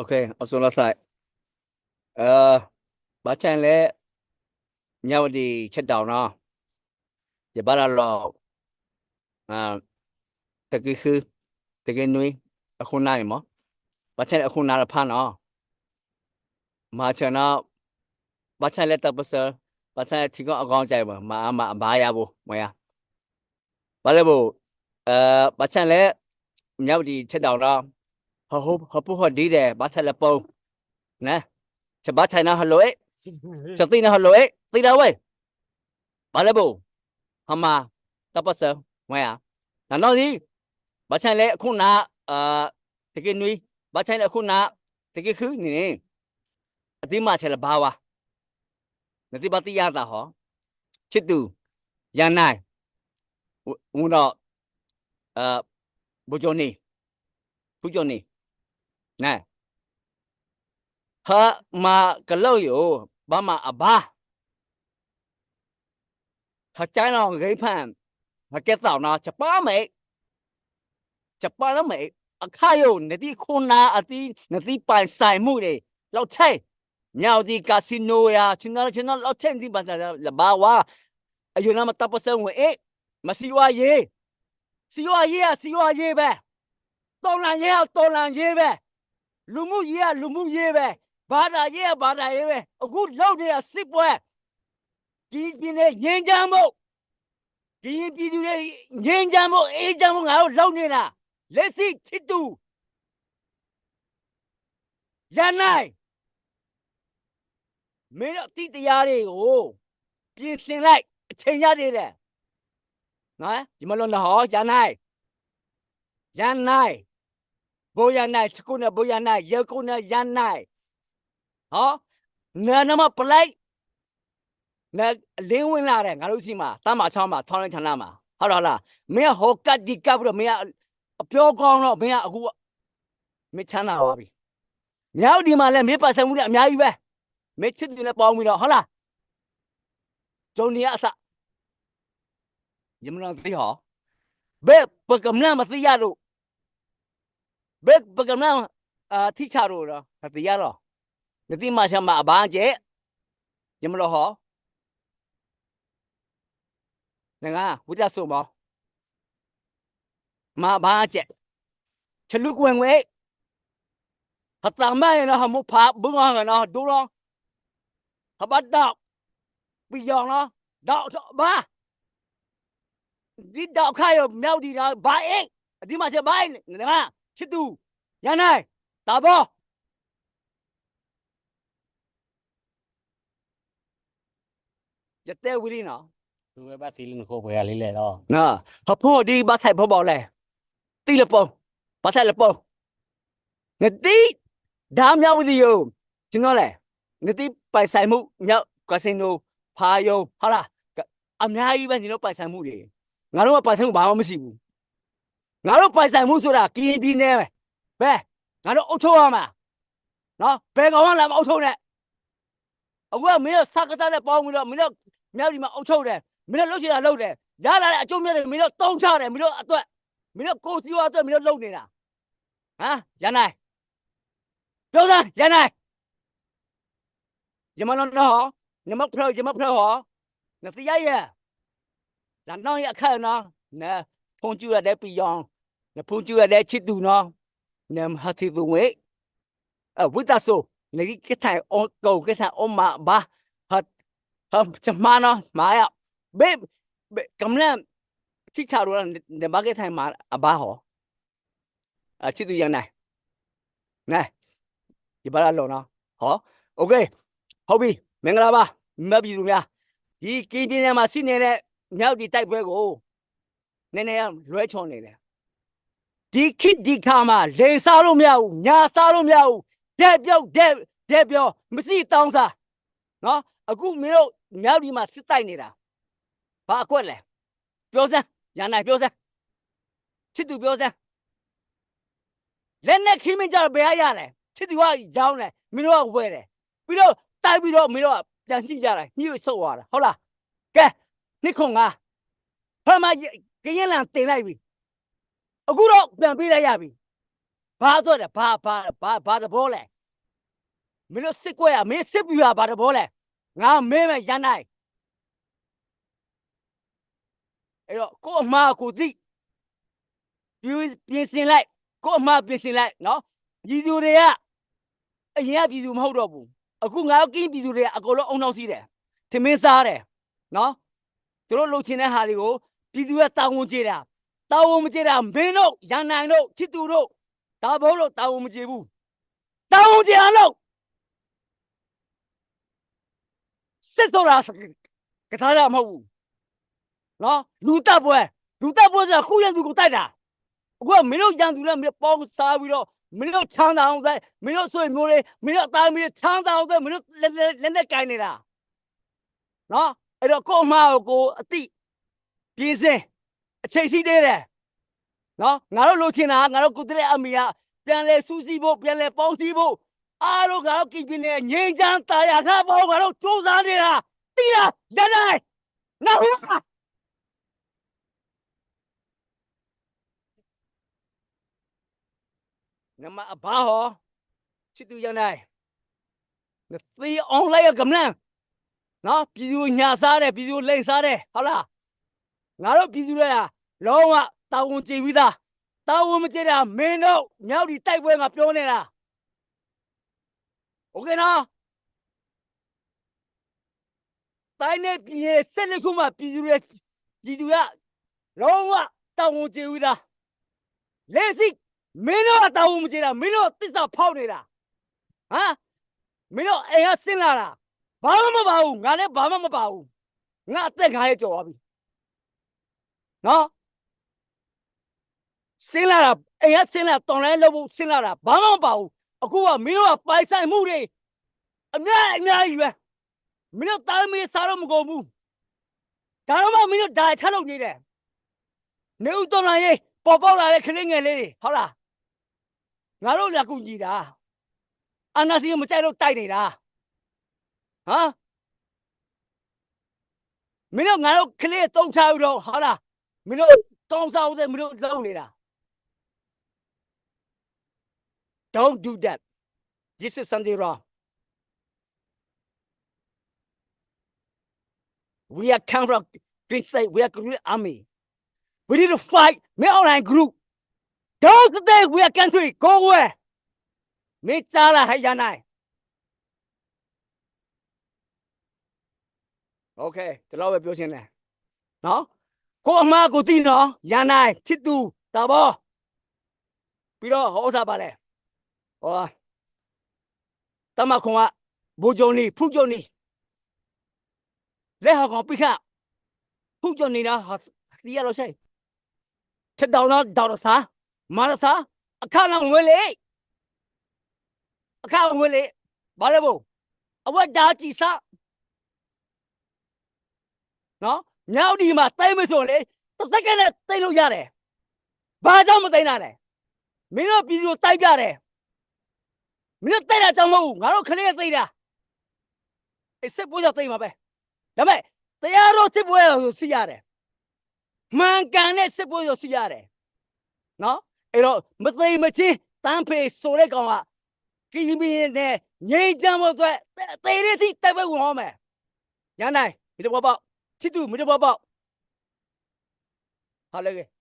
အဆိလီၤသး, ဘၣ်ဆၣ်လၢ မၠၣ်ဝတံၤ shutdown နီၤ, ယဘၣ်လီၤလီၤ သုးက့ဃု, သုးက့နွံ, အခိၣ်နၢ်န့ၣ်မး, ဘၣ်ဆၣ်လၢအခိၣ်နၢ်တဖၣ်နီၤ, မၤဆၢနီၤ, ဘၣ်ဆၣ်လၢတၢ်ပၢၢ်ဆၢ, ဘၣ်ဆၣ်လၢထံကီၢ်အဂီၢ်ကၢအံၤ မၤအါမၤအဘါယၤဘိ, မ့ၢ်ဧါ, ဘၣ်လၢဘိ, ဘၣ်ဆၣ်လၢ မၠၣ်ဝတံၤ shutdown နီၤ, ဟၢဖှိၣ်ဟီၣ်ဒံးဒဲး ဘၣ်ဆၣ်လၢပိ, န, ဆဘၣ်ဆၣ်နီၤ ဟဲလိာ်အ့ၣ်, ဆသံနီၤ ဟဲလိာ်အ့ၣ် သံဒၣ်ဝဲ, ဘၣ်လၢဘိ, ဟဲမၤ တၢ်ပၢၢ်ဆၢ, မ့ၢ်ဧါ, နနီၢ်သံ, ဘၣ်ဆၣ်လၢအခိၣ်နၢ်, သုးက့နွံ, ဘၣ်ဆၣ်လၢအခိၣ်နၢ်, သုးက့ဃုန့ၣ်န့ၣ်, အသုမၤဆၢလၢၤဘၣ်ဝဲ, နသုဘၣ်သ့ၣ်ညါသးဟီ, ဆံးတူာ်, ယၤနဲၣ်, ဝံၤဒီး, ဘိကၠိန့ၣ်, ဖုကၠိန့ၣ်, ဟဲမၤကလၢာ်ယိာ်, ဘၣ်မၤအဘါ ဟဲကဲနီၤ ဂ့ၤဖး, ဟဲကဲသးနီၤ ကပၢ်မ့ၢ်, ကပၢ်လၢမ့ၢ်, အခါယိာ် နသုခိၣ်နၢ်အသံ နသုပိုင်ဆိုင်မှုန့ၣ် လီၤထဲ, မၠၣ်ဝတံၤ casino ယၤ ဆ့ၣ်နီၤလၢဆ့ၣ်နီၤ လီၤထဲ နသုပိုင်ဆိုင်လၢၤဘၣ်ဝဲ, အယိာ်န့ၣ်မ့ၢ်တၢ်ပၢၢ်ဆၢဝဲအ့ၣ်, မ့ၢ်စံးဝဲယ့ၢ်, စံးဝဲယ့ၢ်ဧါ စံးဝဲယ့ၢ်ဝဲ, တော်လှန်ရေးဧါ တော်လှန်ရေးဝဲ, လူမှုရေးဧါ လူမှုရေးဝဲ, ဘာသာရေးဧါ ဘာသာရေးဝဲ, အခုလုပ်နေတာစစ်ပွဲ ကရင်ပြည်နယ်ငြိမ်းချမ်းဖို့, ကရင်ပြည်သူတွေ ငြိမ်းချမ်းဖို့ အေးချမ်းဖို့ ငါတို့လုပ်နေတာ, လက်ရှိချစ်သူ ရန်နိုင် မင်းတို့အသိတရားတွေကို ပြင်ဆင်လိုက် အချိန်ရသေးတယ်, နော်, ယမလို့နော်ဟော ရန်နိုင်, ရန်နိုင်, ဘိုရန်နိုင်, စကုနဲ့ ဘိုရန်နိုင်, ရဲကုနဲ့ ရန်နိုင်, ဟော, နနမပလိုက် နလင်းဝင်လာတယ် ငါတို့ဆီမှာ တပ်မဟာ ခြောက်မှာ ထောက်လှမ်းဌာနမှာ ဟုတ်တယ်ဟုတ်လား, မင်းကဟိုကတ်ဒီကတ်ပြီးတော့ မင်းကအပြောကောင်းတော့ မင်းကအခု မင်းချမ်းသာသွားပြီ, မြဝတီမှာလည်း မင်းပိုင်ဆိုင်မှုတွေအများကြီးပဲ, မင်းချစ်သူနဲ့ပေါင်းပြီးတော့ ဟုတ်လား, ဂျိုနံအစ ယမနောင်သီဟော, ဘယ်ပကမျၢ်မသိရလို့, ဘယ်ပကမျၢ် ထံဆးလို့တော့ မသိရတော့, နသုမၤဆၢမၤအဘါကဲ, ယမနောင်ဟော, နငါ ဝံသးစူၤမး, မၤဘါကဲ, ချလူကွဲငွေ, ဟသးမၢ်နီၤ ဟမိၢ်ဖးဘုငါနီၤ ဒိလီၤ, ဟဘၣ်ဒီး ပယီၤနီၤ ဒီးဘါ, ဒ်ဒီးခါအံၤ မြဝတီနီၤ ဘါအ့ၣ်, အသုမၤဆၢဘါအ့ၣ် နဂၤ ချစ်သူ ရန်နိုင် သးဘီ ယတဲဝံၤလံနီၤ, ဟီၣ်ဖိၣ်ဒံး ဘၣ်ထဲးဖီဘီလဲၣ်, သံလၢပီ, ဘၣ်ထဲးလၢပီ, နသံ, ဒါမြဝတီယိၤ, ကျနော်လဲၣ်, နသံပိုင်ဆိုင်မှု မြ, casino ဖာရုံ ဟုတ်လား, အများကြီးပဲ နင်တို့ပိုင်ဆိုင်မှုတွေ, ငါတို့ပိုင်ဆိုင်မှု ဘာမှမရှိဘူး, ငါတို့ပိုင်ဆိုင်မှုဆိုတာ ကရင်ပြည်နယ်ပဲ, ပဲ, ငါတို့အုပ်ချုပ်ရမှာ, နော်, ဘယ်ကောင်မှလာမအုပ်ချုပ်နဲ့, အခုကမင်းတို့စကစနဲ့ပေါင်းပြီးတော့ မင်းတို့မြဝတီမှာအုပ်ချုပ်တယ်, မင်းတို့လုပ်ချင်တာလုပ်တယ်, ရလာတဲ့အကျိုးအမြတ်တွေ မင်းတို့သုံးချတယ်, မင်းတို့အတွက်, မင်းတို့ကိုယ်စီးပွားအတွက် မင်းတို့လုပ်နေတာ, ဟမ်, ရန်နိုင်, ပြောစမ်း, ရန်နိုင်, ယမနီၤနီၤဟီ, ယမဖျၢၣ် ယမဖျၢၣ်ဟီ, နသံယါယဲ, လၢနီၢ်ယအခါနီၤ, နဖုန်းကြည့်ရတဲ့ပယီၤ, နဖုန်းကြည့်ရတဲ့ချစ်သူနီၤ, နဟးထီၣ်သူဝဲ ဝံသးစူၤ, နက့ၤက့ၤထံၣ်အိၣ်ကိးက့ၤထံၣ်အိၣ်မးဘၣ်, ဟး, ဟး, မၤနီၤ မၤယါ, ဘ့ၣ်, ဘ့ၣ်, ကမျၢၢ် ထံၣ်ဆးရိၤလီၤ, နဘၣ်က့ၤထံၣ်မၤအဘါဟီ, ချစ်သူရန်နိုင်, န, ယဘၣ်လၢလီၤနီၤ, ဟီ, OK, ဟုတ်ပြီ, မင်္ဂလာပါ, မဘီလူများ, ဒီကရင်ပြည်နယ်မှာရှိနေတဲ့ မြဝတီတိုက်ပွဲကို နည်းနည်းလွဲချော်နေတယ်. ဒီခေတ်ဒီအခါမှာ လိန်စားလို့မရဘူး, ညာစားလို့မရဘူး, ဒဲပြော, ဒဲ, ဒဲပြော, မရှိတောင်းစား, နော်, အခုမင်းတို့ မြဝတီမှာစစ်တိုက်နေတာ, ဘာအကွက်လဲ, ပြောစမ်း, ရန်နိုင်ပြောစမ်း, ချစ်သူပြောစမ်း, လက်နက်ခဲမင်းကြတော့ဘယ်ကရလဲ, ချစ်သူကရောင်းတယ်, မင်းတို့ကဝယ်တယ်, ပြီးတော့တိုက်ပြီးတော့မင်းတို့ကပြန်ညှိကြတယ်, ညှိဆုတ်သွားတယ်, ဟုတ်လား, ကဲ, နှစ်ခုနစ်, ဖဲမှာ ကရင်လမ်းတင်လိုက်ပြီ, အခုတော့ပြန်ပေးလိုက်ရပြီ, ဘာအတွက်လဲ, ဘာ, ဘာ, ဘာ, ဘာသဘောလဲ. မင်းတို့စစ်ကွဲတာ, မင်းစစ်ဗျူဟာဘာသဘောလဲ. ငါမေးမယ်, ရန်နိုင်. အဲ့တော့ ကိုယ့်အမှားကိုသိ, ပြင်ဆင်လိုက်, ကိုယ့်အမှားပြင်ဆင်လိုက်နော်. ပြည်သူတွေက အရင်ကပြည်သူမဟုတ်တော့ဘူး. အခုငါတို့ကရင်ပြည်သူတွေကအကုန်လုံးအုံနောက်စီးတယ်, ထမင်းစားတယ်နော်. သူတို့လိုချင်တဲ့ဟာတွေကို ပြည်သူကတာဝန်ကျေတာ, တာဝန်မကျေတာ မင်းတို့, ရန်နိုင်တို့, ချစ်သူတို့ ဒါဘိုးတို့တာဝန်မကျေဘူး. တာဝန်မကျေတာလုပ်. စစ်ဆိုတာကစားတာမဟုတ်ဘူးနော်. လူသတ်ပွဲ, လူသတ်ပွဲဆိုတာကိုယ့်ရန်သူကိုတိုက်တာ. အခုကမင်းတို့ရန်သူနဲ့မင်းတို့ပေါင်းစားပြီးတော့ မင်းတို့ချမ်းသာအောင်အတွက်, မင်းတို့ဆွေမျိုးတွေ, မင်းတို့အသားသမီးတွေချမ်းသာအောင်အတွက် မင်းတို့လက်, လက်, လက်နက်ကိုင်နေတာနော်. အဲ့တော့ကိုယ့်အမှားကိုကိုယ်အသိ, ပြင်ဆင်, အချိန်ရှိသေးတယ်နော်. ငါတို့လိုချင်တာ, ငါတို့ကိုယ်စားလှယ်အမံၤက ပြန်လည်စုစည်းဖို့, ပြန်လည်ပေါင်းစည်းဖို့, အားလုံးငါတို့ကရင်ပြည်နယ်ငြိမ်းချမ်းသာယာလှပဖို့ ငါတို့ကြိုးစားနေတာ, သိလား, ရန်နိုင်, နားဟူလား. နမအဘါဟီ, ချစ်သူရန်နိုင်, နသ့ online ကမျၢၢ်နော်, ပြည်သူကိုညှဉ်းစားတယ်, ပြည်သူကိုလိမ်စားတယ်, ဟုတ်လား. ငါတို့ပြည်သူတွေက လုံးဝတာဝန်ကျေပြီးသား. တာဝန်မကျေတာ မင်းတို့ မြဝတီတိုက်ပွဲမှာပြောနေတာ. OK နော်. တိုင်းနဲ့ပြည်နယ် ဆယ့်နှစ်ခုမှာ ပြည်သူတွေ, ပြည်သူက လုံးဝတာဝန်ကျေပြီးသား. လက်ရှိ မင်းတို့ကတာဝန်မကျေတာ, မင်းတို့သစ္စာဖောက်နေတာ. ဟမ်, မင်းတို့အိမ်ကဆင်းလာတာ ဘာမှမပါဘူး, ငါလည်းဘာမှမပါဘူး. ငါအသက်ငါးဆယ်ကျော်သွားပြီနော်. ဆင်းလာတာ, အိမ်ကဆင်းလာ, တော်လှန်ရေးလုပ်ဖို့ဆင်းလာတာ ဘာမှမပါဘူး. အခုကမင်းတို့ကပိုင်ဆိုင်မှုတွေ အများကြီးအများကြီးပဲ. မင်းတို့သားသမီးတွေစားလို့မကုန်ဘူး. ဒါတော့မှမင်းတို့ဒါထပ်လုပ်နေတယ်. နွေဦးတော်လှန်ရေးပေါ်ပေါက်လာတဲ့ကလေးငယ်လေးတွေ, ဟုတ်လား. ငါတို့လာကူညီတာ. အာဏာရှင်ကိုမကြိုက်လို့တိုက်နေတာ. ဟမ်, မင်းတို့ငါတို့ကလေးသုံးချပြီးတော့, ဟုတ်လား, မင်းတို့ကောင်းစားဖို့အတွက် မင်းတို့လုပ်နေတာ. Don't do that. This is something wrong. We are come from Green State. We are Green Army. We need to fight. မင်း online group. Don't stay with our country. Go away. မင်းကြားလား ဟဲရန်နိုင်. OK, ဒီလောက်ပဲပြောချင်တယ်နော်. ကိုယ့်အမှားကိုသိနော်, ရန်နိုင်, ချစ်သူ, တာဘီ. ပြီးတော့ ဟောဥစ္စာပါလဲ. ဟော, တပ်မခွန်က ဗိုလ်ချုပ်နေ, ဖုချုပ်နေ. လက်ဟော်ကောင်ပိခတ်, ဖုချုပ်နေနော်, သီးရလို့ရှိရင် ထဒေါက်နော်, ဒေါက်တာဆန်း, မန်တဆန်း, အခါနော်ငွေလေ, အခါငွေလေ, ဘာလဲဘို့, အဝဲဒါကြည့်စမ်းနော်. မြဝတီမှာသိမ်းမယ်ဆိုရင်လေ, တစ်စက္ကန့်နဲ့သိမ်းလို့ရတယ်. ဘာကြောင့်မသိမ်းတာလဲ. မင်းတို့ပြည်သူကိုတိုက်ပြတယ်. မင်းတို့တိုက်တာကြောင့်မဟုတ်ဘူး, ငါတို့ကလေးတွေသေတာ. အဲ, စစ်ပွဲကြောင့်သေမှာပဲ. ဒါပေမဲ့ တရားတော်စစ်ပွဲကိုသိရတယ်. မှန်ကန်တဲ့စစ်ပွဲကိုသိရတယ်နော်. အဲ့တော့ မသေမချင်း တန်းဖေဆိုတဲ့ကောင်က ကရင်ပြည်နယ် ငြိမ်းချမ်းဖို့အတွက် သေတဲ့အထိ တိုက်ပွဲဝင်သွားမယ်. ရန်နိုင်, မင်းသဘောပေါက်, ချစ်သူ, မင်းသဘောပေါက်. ဟါလၢဂ့ၤ.